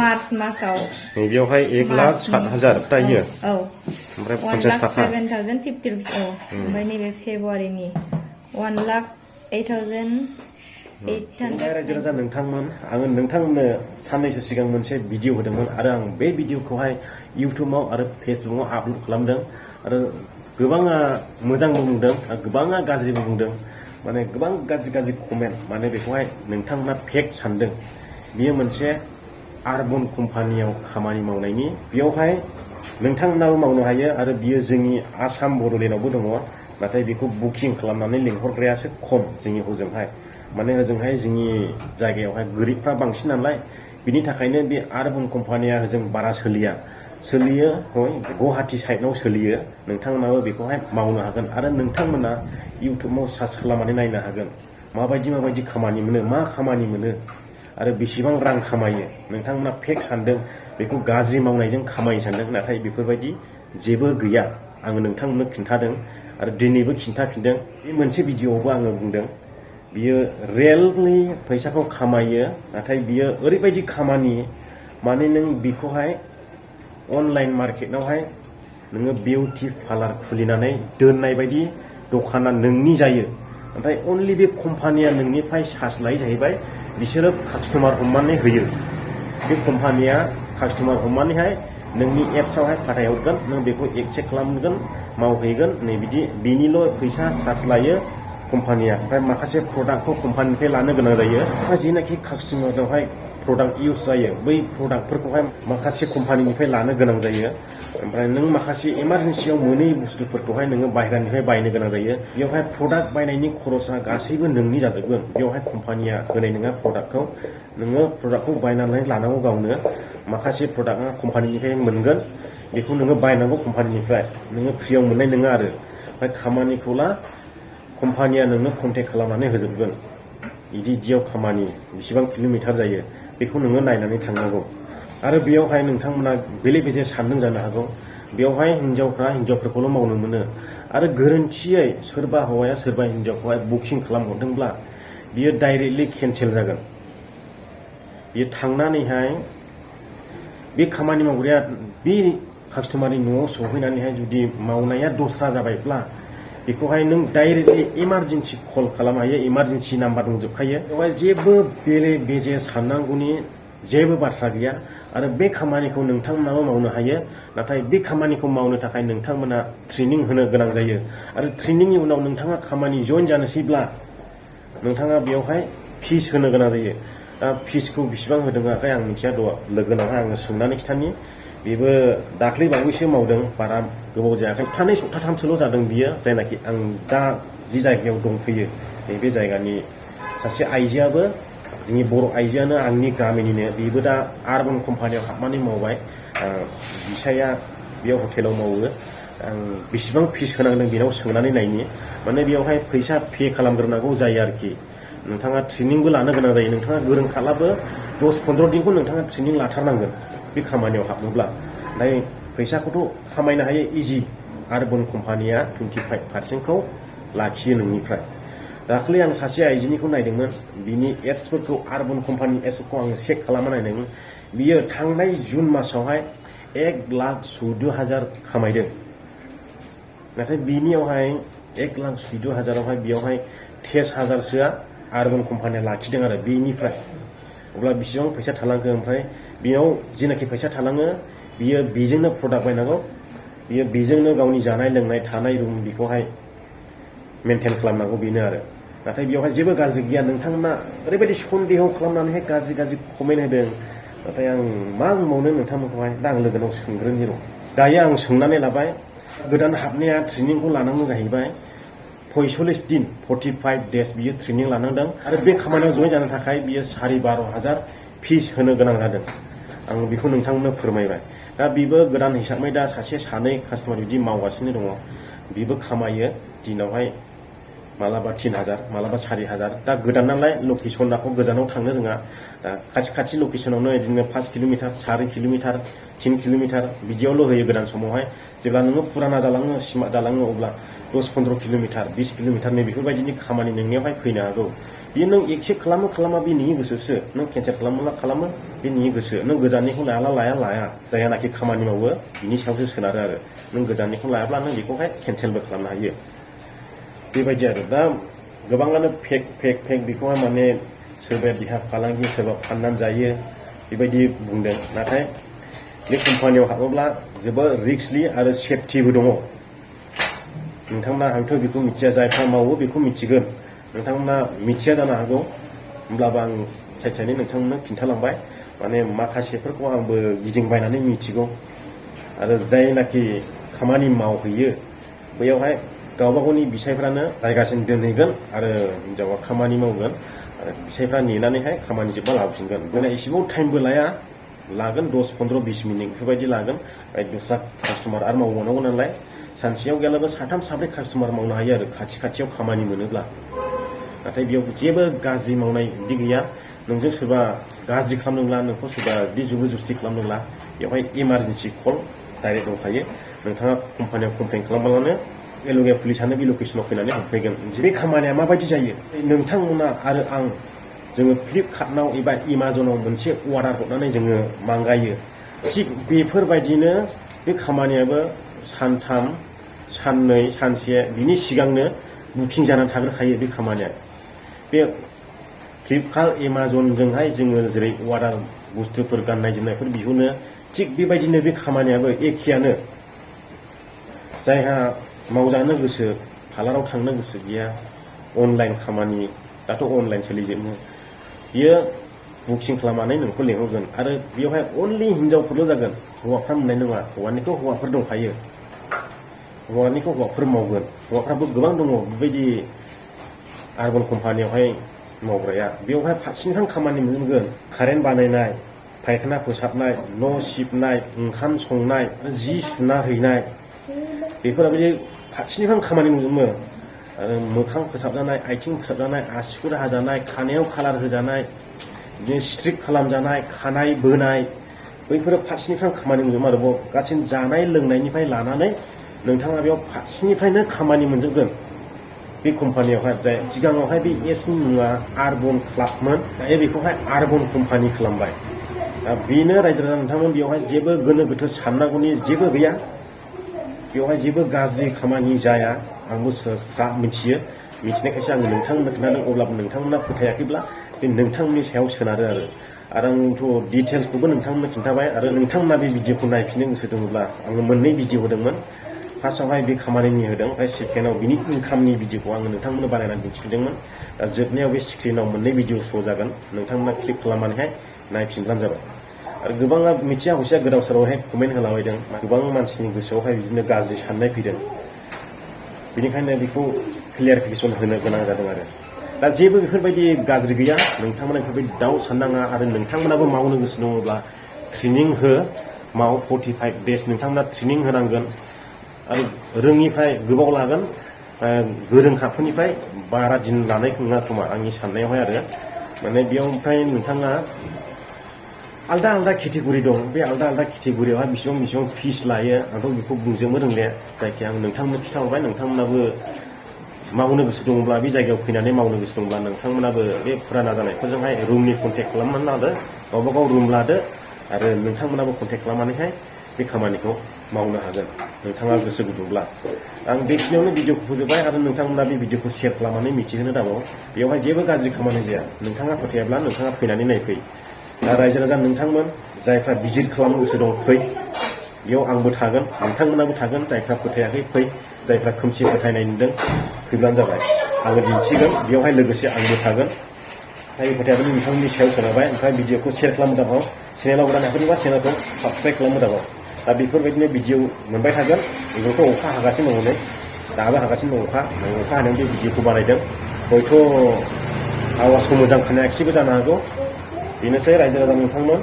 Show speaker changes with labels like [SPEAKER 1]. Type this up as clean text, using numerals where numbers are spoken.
[SPEAKER 1] March मासाव
[SPEAKER 2] बेयावहाय 1,07,000 दायो
[SPEAKER 1] औ
[SPEAKER 2] ओमफ्राय 50 थाखा
[SPEAKER 1] 1,07,050 रुपिस औ ओमफ्राय नैबे फेब्रुवारिनि 1,08,800
[SPEAKER 2] रायजो राजा नोंथांमोन आङो नोंथांमोननो साननैसो सिगां मोनसे भिडिअ होदोंमोन आरो आं बे भिडिअखौहाय इउटुबाव आरो फेसबुकाव आपल'ड खालामदों आरो गोबाङा मोजांबो बुंदों आरो गोबाङा गाज्रिबो बुंदों माने गोबां गाज्रि कमेन्ट माने बेखौहाय नोंथांमोना फेक सानदों बियो मोनसे आर्बन कम्पानियाव खामानि मावनायनि बेयावहाय नोंथांमोनाबो मावनो हायो आरो बियो जोंनि आसाम बड'लेण्डआवबो दङ नाथाय बेखौ बुकिं खालामनानै लिंहरग्रायासो खम जोंनि हजोंहाय माने ओजोंहाय जोंनि जायगायावहाय गोरिबफ्रा बांसिन नालाय बिनि थाखायनो बे आर्बन कम्पानिया जों बारा सोलियो गुवाहाटी साइडआव सोलियो नोंथांमोनाबो बेखौहाय मावनो हागोन आरो नोंथांमोना इउटुबाव सार्च खालामनानै नायनो हागोन माबायदि खामानि मोनो मा खामानि मोनो आरो बेसेबां रां खामायो नोंथांमोना फेक सानदों बेखौ गाज्रि मावनायजों खामायो सानदों नाथाय बेफोरबायदि जेबो गैया आङो नोंथांमोननो खिन्थादों आरो दिनैबो खिन्थाफिनदों बे मोनसे भिडिअआवबो आङो बुंदों बियो रियेलि फैसाखौ खामायो नाथाय बियो ओरैबायदि खामानि माने नों बेखौहाय अनलाइन मार्केटावहाय नोङो बिउटि पार्लार खुलिनानै दोननाय बायदि दखाना नोंनि जायो ओमफ्राय अनलि बे कम्पानिया नोंनिफ्राय सार्ज लायो जाहैबाय बिसोरो कास्टमार हमनानै होयो बे कम्पानिया कास्टमार हमनानैहाय नोंनि एप्सआवहाय फाथायहरगोन नों बेखौ एक्सेप्ट खालामगोन मावहैगोन नै बिदि बेनिल' फैसा चार्ज लायो कम्पानिया ओमफ्राय माखासे प्रडाक्टखौ कम्पानिनिफ्राय लानो गोनां जायो जेनाखि कास्टमारनावहाय प्रडाक्ट इउज जायो बै प्रडाक्टफोरखौहाय माखासे कम्पानिनिफ्राय लानो गोनां जायो ओमफ्राय नों माखासे इमारजेन्सियाव मोनै बुस्थुफोरखौहाय नोङो बाहेरानिफ्राय बायनो गोनां जायो बेवहाय प्रडाक्ट बायनायनि खरसा गासैबो नोंनि जाजोबगोन बेवहाय कम्पानिया होनाय नङा प्रडाक्टखौ नोङो प्रडाक्टखौ बायनानै लानांगौ गावनो माखासे प्रडाक्टआ कम्पानिनिफ्राय मोनगोन बेखौ नोङो बायनांगौ कम्पानिनिफ्राय नोङो फ्रियाव मोननाय नङा आरो ओमफ्राय खामानिखौला कम्पानिया नोंनो कन्टेक्ट खालामनानै होजोबगोन बिदियाव खामानि बेसेबां किल'मिटार जायो बेखौ नोङो नायनानै थांनांगौ आरो बेयावहाय नोंथांमोना बेले बेजे सानदों जानो हागौ बेयावहाय हिनजावफोरखौल' मावनो मोनो आरो गोरोन्थियै सोरबा हौवाया सोरबा हिनजावखौहाय बुकिं खालामहरदोंब्ला बियो डाइरेक्टलि केन्सेल जागोन बियो थांनानैहाय बे खामानि मावग्राया बे कास्टमारनि न'आव सहैनानैहाय जुदि मावनाया दस्रा जाबायब्ला बेखौहाय नों डाइरेक्टलि इमारजेन्सि कल खालामनो हायो इमारजेन्सि नाम्बार दंजोबखायो बेवहाय जेबो बेले बेजे साननांगौनि जेबो बाथ्रा गैया आरो बे खामानिखौ नोंथांमोनाबो मावनो हायो नाथाय बे खामानिखौ मावनो थाखाय नोंथांमोना ट्रेनिं होनो गोनां जायो आरो ट्रेनिंनि उनाव नोंथाङा खामानि जइन जानोसैब्ला नोंथाङा बेवहाय फिस होनो गोनां जायो दा फिसखौ बेसेबां होदोंआखाय आं मिथिया लोगोनावहाय आङो सोंनानै खिथानि बेबो दाख्लै बावैसो मावदों बारा गोबाव जायाखै सप्ताथामसोल' जादों बियो जायनाखि आं दा जि जायगायाव दंफैयो नैबे जायगानि सासे आइजोआबो जोंनि बर' आइजोआनो आंनि गामिनिनो बेबो दा आर्बान कम्पानियाव हाबनानै मावबाय बिसाया बेयाव हटेलाव मावो आं बेसेबां फिस होनांदों बेनाव सोंनानै नायनि माने बेयावहाय फैसा पे खालामग्रोनांगौ जायो आरोखि नोंथाङा ट्रेनिंबो लानो गोनां जायो नोंथाङा गोरोंखाब्लाबो 10-15 दिनखौ नोंथाङा ट्रेनिं लाथारनांगोन बे खामानियाव हाबनोब्ला ओमफ्राय फैसाखौथ' खामायनो हायो इजि आर्बान कम्पानिया 25% लाखियो नोंनिफ्राय दाखालि आं सासे आइजोनिखौ नायदोंमोन बिनि एप्सफोरखौ आर्बान कम्पानि एप्सफोरखौ आङो चेक खालामना नायदोंमोन बियो थांनाय जुन मासावहाय 1,14,000 खामायदों नाथाय बिनियावहाय 1,14,000आवहाय बेयावहाय 23,000सोआ आर्बान कम्पानिया लाखिदों आरो बेनिफ्राय अब्ला बेसेबां फैसा थालांखो ओमफ्राय बेयाव जेनाखि फैसा थालाङो बियो बेजोंनो प्रडाक्ट बायनांगौ बियो बेजोंनो गावनि जानाय लोंनाय थानाय रुम बेखौहाय मेनटेन खालामनांगौ बेनो आरो नाथाय बेयावहाय जेबो गाज्रि गैया नोंथांमोना ओरैबायदि सन्देह खालामनानैहाय गाज्रि कमेन्ट होदों नाथाय आं मा बुंबावनो नोंथांमोनखौहाय दा आं लोगोनाव सोंग्रोनि र' दायो आं सोंनानै लाबाय गोदान हाबनाया ट्रेनिंखौ लानांगौ जाहैबाय 45 दिन 45 डेज बियो ट्रेनिं लानांदों आरो बे खामानियाव जइन जानो थाखाय बियो 12,500 फिस होनो गोनां जादों आं बेखौ नोंथांमोननो फोरमायबाय दा बेबो गोदान हिसाबै दा सासे सानै कास्टमार बिदि मावगासिनो दङ बेबो खामायो दिनावहाय मालाबा 3,000 मालाबा 4,000 दा गोदान नालाय लकेसनाखौ गोजानाव थांनो रोङा दा खाथि लकेसनावनो बिदिनो 5 किल'मिटार 4 किल'मिटार 3 किल'मिटार बिदियावल' होयो गोदान समावहाय जेब्ला नोङो फुराना जालाङो स्मार्ट जालाङो अब्ला 10-15 किल'मिटार 20 किल'मिटारनि बेफोरबायदिनि खामानि नोंनियावहाय फैनो हागौ बियो नों एक्सेप्ट खालामो खालामा बे नोंनि गोसोसो नों केन्सेल खालामोब्ला खालामो बे नोंनि गोसो नों गोजाननिखौ लाया जायहानाखि खामानि मावो बिनि सायावसो सोनारो आरो नों गोजाननिखौ लायाब्ला नों बेखौहाय केन्सेलबो खालामनो हायो बेबायदि आरो दा गोबाङानो फेक बेखौहाय माने सोरबाया देहा फालांगि सोरबा फाननानै जायो बेबायदि बुंदों नाथाय बे कम्पानियाव हाबोब्ला जोबोद रिस्कलि आरो सेफटिबो दङ नोंथांमोना हयथ' बेखौ मिथिया जायफ्रा मावो बेखौ मिथिगोन नोंथांमोना मिथिया जानो हागौ होमब्लाबो आं साइड नोंथांमोननो खिन्थालांबाय माने माखासेफोरखौ आंबो गिदिंबायनानै मिथिगौ आरो जायनाखि खामानि मावहैयो बैयावहाय गावबा गावनि बिसायफ्रानो जायगासिम दोनहैगोन आरो हिनजावा खामानि मावगोन आरो बिसायफ्रा नेनानैहाय खामानि जोबबा लाबोफिनगोन जोंना एसेबां टाइमबो लागोन 10-15-20 मिनिट बेफोरबायदि लागोन दस्रा कास्टमार आरो मावबावनांगौ नालाय सानसेयाव गैयाब्लाबो 3-4 कास्टमार मावनो हायो आरो खाथियाव खामानि मोनोब्ला नाथाय बेयाव जेबो गाज्रि मावनाय बिदि गैया नोंजों सोरबा गाज्रि खालामदोंब्ला नोंखौ सोरबा बिदि जुबुजुस्ति खालामदोंब्ला बेवहाय इमारजेन्सि कल डाइरेक्ट दंखायो नोंथाङा कम्पानियाव कमप्लेन खालामब्लानो एल'गे पुलिसानो बे लकेसनाव फैनानै हमफैगोन बे खामानिया माबायदि जायो नोंथांमोना आरो आं जोङो फ्लिपकार्टनाव एबा एमाजनाव मोनसे अर्डार हरनानै जोङो मांगायो थिग बेफोरबायदिनो बे खामानियाबो सानथाम साननै सानसे बिनि सिगांनो बुकिं जानानै थाग्रोखायो बे खामानिया बे फ्लिपकार्ट एमाजनजोंहाय जोङो जेरै अर्डार बुस्थुफोर गाननाय जोमनायफोर बिहरनो थिग बेबायदिनो बे खामानियाबो एखेयानो जायहा मावजानो गोसो पार्लाराव थांनो गोसो गैया अनलाइन खामानि दाथ' अनलाइन सोलिजोबो बियो बुकिं खालामनानै नोंखौ लेंहरगोन आरो बेवहाय अनलि हिनजावफोरल' जागोन हौवाफ्रा मोननाय नङा हौवानिखौ हौवाफोर दंखायो हौवानिखौ हौवाफोर मावगोन हौवाफ्राबो गोबां दङ बेबायदि आर्बान कम्पानियावहाय मावग्राया बेवहाय फारसेनिफ्राय खामानि मोनगोन कारेन्ट बानायनाय फायखाना फोसाबनाय न' सिबनाय ओंखाम संनाय जि सुना हैनाय बेफोरबायदि फारसेनिफ्राय खामानि मोनजोबो आरो मोखां फोसाबजानाय आथिं फोसाबजानाय आसिफोर हाजानाय खानायाव कालार होजानाय बिदिनो स्ट्रिप खालामजानाय खानाय बोनाय बैफोरो फारसेनिफ्राय खामानि मोनजोबो आरो गासै जानाय लोंनायनिफ्राय लानानै नोंथाङा बेयाव फारसेनिफ्रायनो खामानि मोनजोबगोन बे कम्पानियावहाय जाय सिगाङावहाय बे एप्सनि मुङा आर्बन क्लाबमोन दायो बेखौहाय आर्बन कम्पानि खालामबाय दा बेनो रायजो राजा नोंथांमोन बेवहाय जेबो गोनो गोथो साननांगौनि जेबो गैया बेवहाय जेबो गाज्रि खामानि जाया आंबो स्रा मिथियो मिथिनायखायसो आङो नोंथांमोननो खोन्थादों अब्लाबो नोंथांमोना फोथायाखैब्ला बे नोंथांमोननि सायाव सोनारो आरो आंथ' डिटेल्सखौबो नोंथांमोननो खिन्थाबाय आरो नोंथांमोना बे भिडिअखौ नायफिननो गोसो दङब्ला आङो मोननै भिडिअ होदोंमोन फार्स्टआवहाय बे खामानिनि होदों ओमफ्राय सेकेन्डआव बिनि इनकामनि भिडिअखौ आङो नोंथांमोननो बानायनानै दिन्थिफिनदोंमोन दा जोबनायाव बे स्क्रिनाव मोननै भिडिअ श' जागोन नोंथांमोना क्लिक खालामनानैहाय नायफिनब्लानो जाबाय आरो गोबाङा मिथिया हसिया गोदाव सोरावहाय कमेन्ट होलाबायदों गोबां मानसिनि गोसोआवहाय बिदिनो गाज्रि साननाय फैदों बेनिखायनो बेखौ क्लियारिफिकेसन होनो गोनां जादों आरो दा जेबो बेफोरबायदि गाज्रि गैया नोंथांमोना बेफोरबायदि डाउट साननाङा आरो नोंथांमोनाबो मावनो गोसो दङब्ला ट्रेनिं माव 45 डेज नोंथांमोना ट्रेनिं होनांगोन आरो रोङिफ्राय गोबाव लागोन गोरोंखाफोरनिफ्राय बारा दिन लानाय नङा खोमा आंनि साननायावहाय आरो माने बेयाव ओमफ्राय नोंथाङा आलदा आलदा केटेगरि दं बे आलदा केटेगरियावहाय बेसेबां फिस लायो आंथ' बेखौ बुंजोबनो रोंलिया जायखिया आं नोंथांमोननो खिन्थाहरबाय नोंथांमोनाबो मावनो गोसो दङब्ला बे जायगायाव फैनानै मावनो गोसो दङब्ला नोंथांमोनाबो बे फुराना जानायफोरजोंहाय रुमनि कन्टेक्ट खालामनानै लादो गावबा गाव रुम लादो आरो नोंथांमोनाबो कन्टेक्ट खालामनानैहाय बे खामानिखौ मावनो हागोन नोंथाङा गोसो गुदुंब्ला आं बेखिनियावनो भिडिअखौ फोजोबबाय आरो नोंथांमोना बे भिडिअखौ शेयार खालामनानै मिथिहोनो दाबाव बेवहाय जेबो गाज्रि खामानि जाया नोंथाङा फोथायाब्ला नोंथाङा फैनानै नायफै दा रायजो राजा नोंथांमोन जायफ्रा भिजिट खालामनो गोसो दं फै बेयाव आंबो थागोन नोंथांमोनाबो थागोन जायफ्रा फोथायाखै फै जायफ्रा खोमसि फोथायनाय नुदों फैब्लानो जाबाय आङो दिन्थिगोन बेवहाय लोगोसे आंबो थागोन जाय खोथायाबो नोंथांमोननि सायाव सोनारबाय ओमफ्राय भिडिअखौ शेयार खालामनो दाबाव चेनेलाव गोदान हाफोरनिबा चेनेलखौ साबस्क्राइब खालामनो दाबाव दा बेफोरबायदिनो भिडिअ मोनबाय थागोन बेखौथ' अखा हागासिनो दङ नै दाबो हागासिनो दं अखा हानायाव बे भिडिअखौ बानायदों हयथ' आवाजखौ मोजां खोनायाखिसैबो जानो हागौ बेनोसै रायजो राजा नोंथांमोन